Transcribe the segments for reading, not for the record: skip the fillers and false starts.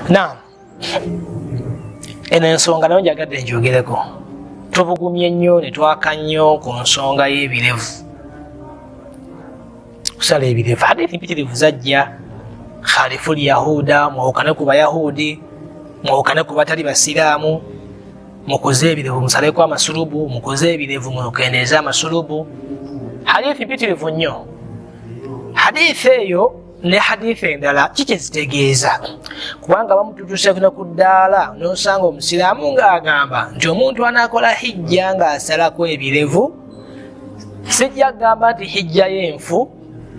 Naam, eno ensonga nayo njagadde njogereko. Tubugumye nnyo ne twaka nnyo ku nsonga y'ebirevu, kusala ebirevu. Hadithi mpitirivu zajja, khalifu lyahuda, mwawukane ku Bayahudi, mwawukane ku batali Basiraamu, mukoze ebirevu musaleko amasulubu, mukoze ebirevu mukendeeze amasulubu. Hadithi mpitirivu nnyo. Hadithi eyo ne hadithi endala ki kyezitegeeza? Kubanga bamututuse ne ku ddaala nosanga omusiraamu ng'agamba nti omuntu anaakola hijja ng'asalako ebirevu, sijja kugamba nti hijja y'enfu,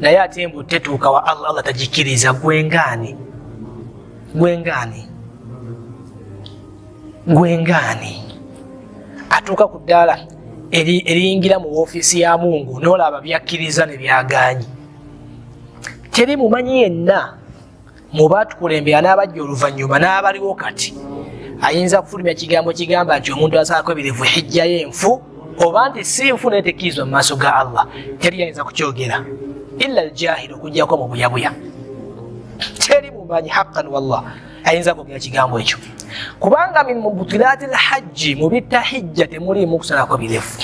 naye ate mbu tetuuka wa Allah, Allah tagikkiriza. Gwengaani? Gwengaani? Gwengaani atuuka ku ddaala eriyingira mu woofiisi ya Mungu n'olaba byakkiriza ne byagaanyi? Teri mumanyi yenna mu batukulembera n'abajja oluvannyuma n'abaliwo kati ayinza kufulumya kigambo kigamba nti omuntu asalako ebirevu hijja y'enfu, oba nti si nfu naye tekkirizwa mu maaso ga Allah. Teri ayinza kukyogera illa aljahil, okugjako mu buyabuya. Teri mumanyi haqqan wallah ayinza kwogera kigambo ekyo, kubanga min mubtilaati lhajji, mu bitta hijja temuliimu kusalako birevu.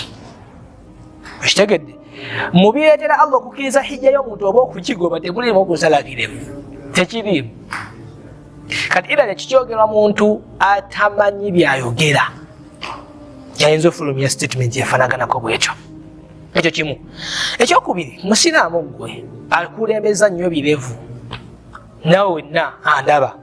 Okitegedde? Mu bireetera Allah okukkiriza hijja y'omuntu oba okukigoba temuliimu okusala birevu, tekiriimu. Kati era nekikyogerwa muntu atamanyi byayogera yayinza ofulumya statement efaanaganako bwetyo. Ekyo kimu. Ekyokubiri, musiraamu gwe akulembeza nnyo birevu, nawe wenna andaba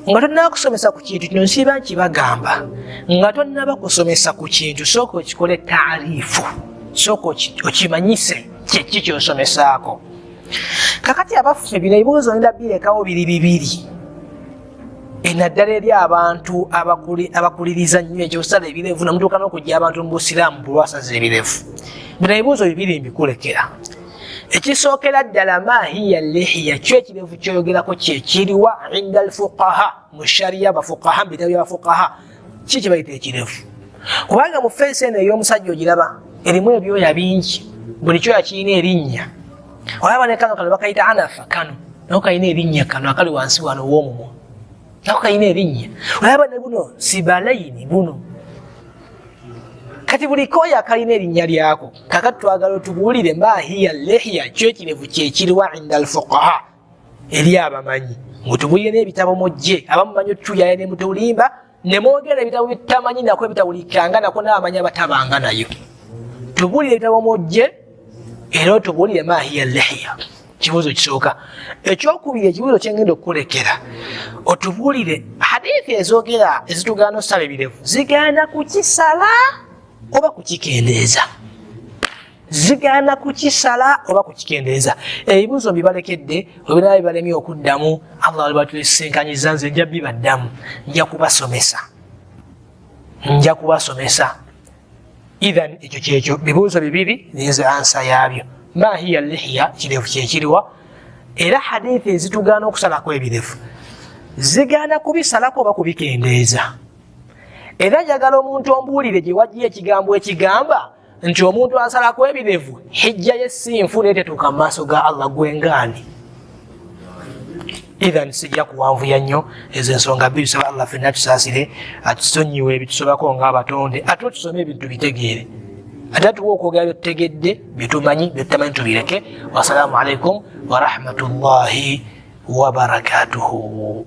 nga tonnaba kusomesa ku kintu kino, nsiiba nkibagamba, nga tonnaba kusomesa ku kintu sooka okikole taarifu, sooka okimanyise kyeki kyosomesaako. Kakati abaffe, bino ebibuuzo ngenda birekawo biri bibiri, enaddala eri abantu abakuliriza nnyo ekyokusala ebirevu namutuuka n'okujja abantu mu busiraamu bulwasaza ebirevu. Bino ebibuuzo bibiri mbikulekera. Ekisookera ddala, ma hiya lihiya? Kyo ekirevu kyoyogerako kyekiriwa inda alfuqaha, mu shariya, bafuqaha, mu bitabo byabafuqaha, ki kyebayita ekirevu? Kubanga mu feesi eno ey'omusajja ogiraba erimu ebyoya bingi, buli kyoya kirina erinnya. Olaba ne kano, kano bakayita anafa, kano nako kalina erinnya, kano akali wansi wano ow'omumwa nako kalina erinnya. Olaba ne buno sibalayini buno, kati buli kooya kalina erinnya lyako. Kakati twagala otubuulire, ma hiya lihiya? Kyo ekirevu kyekiriwa inda alfuqaha, eri abamanyi? Mutubuulire n'ebitabo mujje. Abamumanyi otutuyaye ne mutulimba ne mwogera ebitabo bitamanyi nako ebitawulikanga nako n'abamanyi abatabanga nayo. Tubuulire ebitabo mujje era otubuulire ma hiya lihiya, kibuuzo kisooka. Ekyokubiri, ekibuuzo kyengenda okukulekera, otubuulire hadithi ezogera ezitugaana osala ebirevu zigaana kukisala oba kukikendeeza? Zigaana kukisala oba kukikendeeza? Ebibuuzo mbibalekedde, webinaba bibalemye okuddamu, Allah alibatwesenkanyiza, nze nja bibaddamu, nja kubasomesa, nja kubasomesa. Ithan ekyo kyekyo, bibuuzo bibiri ninze ansa yaabyo. Ma hiya lihiya, kirevu kyekiriwa? Era hadithi ezitugaana okusalako ebirevu zigaana kubisalako oba kubikendeeza? Era njagala omuntu ombuulire gye wajja ekigambo ekigamba nti omuntu asalako ebirevu hijja ye si nfu naye tetuuka mu maaso ga Allah. Gwengaani? Ithan sijja kuwanvuya nnyo. Ezo ensonga bbiri. Tusaba Allah fenna tusaasire, atusonyiwe ebitusobako ng'abatonde, ate otusome ebintu bitegeere, ate atuwa okwogera byetutegedde, byetumanyi, byetutamanyi tubireke. Wassalaamu alaikum warahmatullahi wabarakatuhu.